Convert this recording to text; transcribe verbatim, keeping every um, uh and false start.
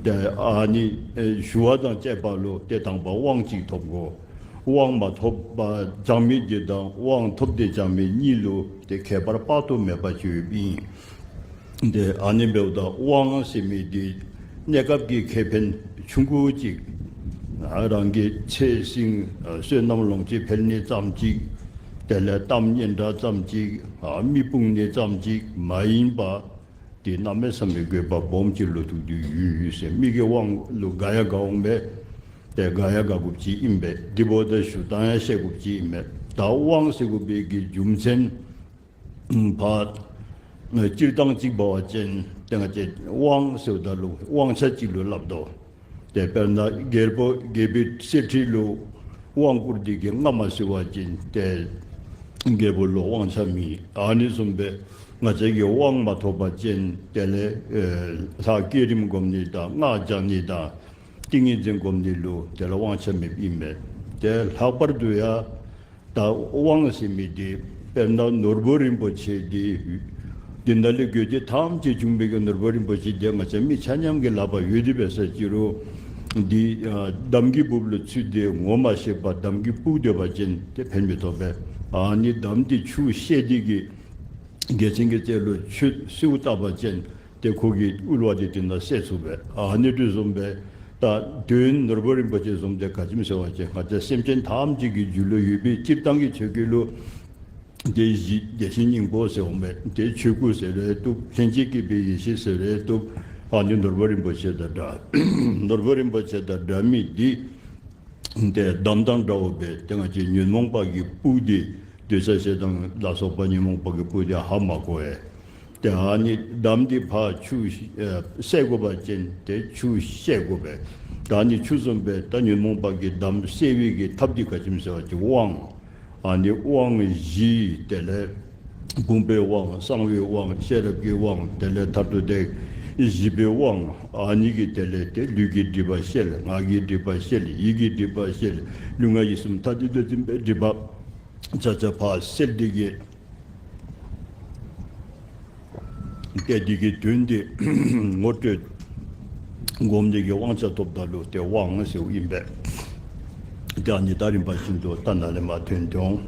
ཏེ་ཨ་ནི་ཨེ་ཞུ་བ་དང་བཅས་པ་ལུ་ཏེ་དང་པ་དབང་ཅིག་ཐོབ་དགོ། དབང་མ་ཐོབ་པར་སྦྱང་མི་འདི་དང་དབང་ཐོབ་སྟེ་སྦྱང་མི་གཉིས་ལུ་ཏེ་ཁྱད་པར་དཔག་ཏུ་མེད་པ་ཅིག་ཡོདཔ་ཨིན། ཏེ་ཨ་ནི་འབདཝ་ད་དབང་ཟེར་མི་འདི་གནས་སྐབས་ཀྱི་ཁེ་ཕན་ཆུང་ཀུ་ཅིག་ཨ་རང་གི་ཚེ་སྲིང་ཨ་བསོད་ནམས་ལོངས་སྤྱོད་འཕེལ་ནི་ཙམ་ཅིག། དེ་ལས་གཏམ་སྙན་གྲགས་ཙམ་ཅིག། ཨ་མི་དཔུང་ནི་ཙམ་ཅིག་མ་ཡིན་པ། ཏེ་གནམ་མེད་ས་མེད་དགོས་པ་སྦོམ་ཅིག་ལུ་ཐུག་སྟེ་ཡོད་ཟེར། མི་གི་དབང་ལུ་དགའ་ཡང་དགའ་འོང་པས། ཏེ་དགའ་ཡང་དགའ་དགོཔ་ཅིག་ཨིན་པས། དེ་འབདཝ་ད་ཞུ་སྟངས་ཡང་ཤེས་དགོཔ་ཅིག་ཨིན་པས། ད་དབང་ཟེར་དགོ་པའི་གི་རྒྱུ་མཚན་ཕར་སྤྱིར་བཏང་ཅིག་འབད་བ་ཅིན་ཏེ་ང་བཅས་དབང་ཟེརཝ་ད་ལུ་དབང་ཆ་ཅིག་ལུ་སླབ་དོ། ཏེ་དཔེར་ན་རྒྱལ་པོ་རྒྱལ་པོའི་གསེར་ཁྲི་ལུ་དབང་བསྐུར་ཏེ་གིས་མངའ་མ་གསོལ་བ་ཅིན་ཏེ་རྒྱལ་པོ་ལུ་དབང་ཆ་མེད། ཨ་ནི་བཟུམ་སྦེ་ང་བཅས་ཀྱིས་དབང་མ་ཐོབ་པ་ཅིན་དེ་ལས་ཨེ་ལྷ་བསྐྱེད་རིམ་སྒོམ་ནི་དང་སྔགས་བགྱང་ནི་དང་ཏིང་ངེ་འཛིན་སྒོམ་ནི་ལུ་དེ་ལུ་དབང་ཆ་མེདཔ་ཨིན་མས། ཏེ་ལྷག་པར་དུ་ཡང་ད་དབང་ཟེར་མི་འདི་དཔེར་ན་ནོར་བུ་རིན་པོ་ཆེ་འདི་འདི་ནང་ལས་དགོས་ཆེད་ཐམས་ཅད་འབྱུང་བའི་གི་ནོར་བུ་རིན་པོ་ཆེ་འདི་ང་བཅས་མི་ཆ་མཉམ་གྱི་ལག་པར་ཡོད་དེ་འབད་ས་ཅི་རུང་འདི་ཨ་འདམ་གྱི་སྦུབས་ལུ་ཚུད་དེ་ངོ་མ་ཤེས་པར་འདམ་གྱིས་སྤུར་སྡོད་པ་ཅིན་ཏེ་ཕན་མི་ཐོགས་པས། ཨ་ནི་འདམ་འདི་ཆུ་བཤལ་ཏེ་གིས་རྒྱལ་ཆེན་གྱི་རྩེ་ལུ་ཆུ་བསིལཝ་བཏབ་པ་ཅིན་ཏེ་ཁོ་གི་དབུལ་བ་འདི་དེ་ནང་སེལ་ཚུགས་པས། ཨ་ནི་དེ་བཟུམ་སྦེ་ད་དོན་ནོར་བུ་རིན་པོ་ཆེ་བཟུམ་འདི་ག་ཅི་སྨོ་ཟེར་བ་ཅིན་ང་བཅས་སེམས་ཅན་ཐམས་ཅད་ཀྱི་རྒྱུད་ལུ་ཡོད་པའི་སྤྱིར་བཏང་གི་ཆོས་སྐུ་ལུ་ཏེ་གཞི་བདེ་ཆེན་སྙིང་པོ་ཟེར་འོང་པས། ཏེ་ཆོས་སྐུ་ཟེར་རུང་བཏུབ། ལྷན་ཅིག་སྐྱེས་པའི་ཡེ་ཤེས་ཟེར་རུང་བཏུབ། ཨ་ནི་ནོར་བུ་རིན་པོ་ཆེ་དང་འདྲ། ནོར་བུ་རིན་པོ་ཆེ་དང་འདྲ་མི་འདི་ཏེ་འདམ་དང་འདྲཝ་སྦེ་ཏེ་ང་བཅས་ཉོན་མོངས་པ་གིས་སྤུར་ཏེ་འདོད་ཆགས་ཞེ་སྡང་ལ་སོགས་པ་ཉོན་མོངས་པ་གིས་སྤུར་ཏེ་ཧ་མ་གོ་བས། ཏེ་ཨ་ནི་འདམ་འདི་ཕར་ཆུ་ཨེ་བསལ་དགོ་པ་ཅིན་ཏེ་ཆུ་བཤལ་དགོ་པས། ད་ཨ་ནི་ཆུ་བཟུམ་སྦེ་ད་ཉོན་མོངས་པ་གི་འདམ་བསལ་བའི་གི་ཐབས་འདི་ག་ཅི་སྨོ་ཟེར་བ་ཅིན་དབང་། ཨ་ནི་དབང་བཞི་དེ་ལས་བུམ་པའི་དབང་གསང་བའི་དབང་ཤེས་རབ་ཀྱི་དབང་དེ་ལས་མཐར་ཐུག་ཏེ་བཞི་པའི་དབང་། ཨ་ནི་གིས་དེ་ལས་ཏེ་ལུས་ཀྱི་སྒྲིབ་པ་བཤལ། ངག་གི་སྒྲིབ་པ་བཤལ། ཡིད་ཀྱི་སྒྲིབ་པ་བཤལ། ལུས་ངག་ཡིད་གསུམ་ཐ་དད་དུ་འཛིན་པའི་སྒྲིབ་པ་ཆ་ཆ་ཕར་བསལ་ཏེ་གིས་ཏེ་འདི་གི་དོན་འདི་ངོ་སྤྲོད་སྒོམ་ནི་གི་དབང་ཆ་ཐོབ་ད་ལུ་ཏེ་དབང་ཟེརཝ་ཨིན་པས། ཏེ་ཨ་ནི་ད་རིམ་པ་བཞིན་དུ་ད་ནཱ་ལས་མར་ཐོན་ཏེ་འོང་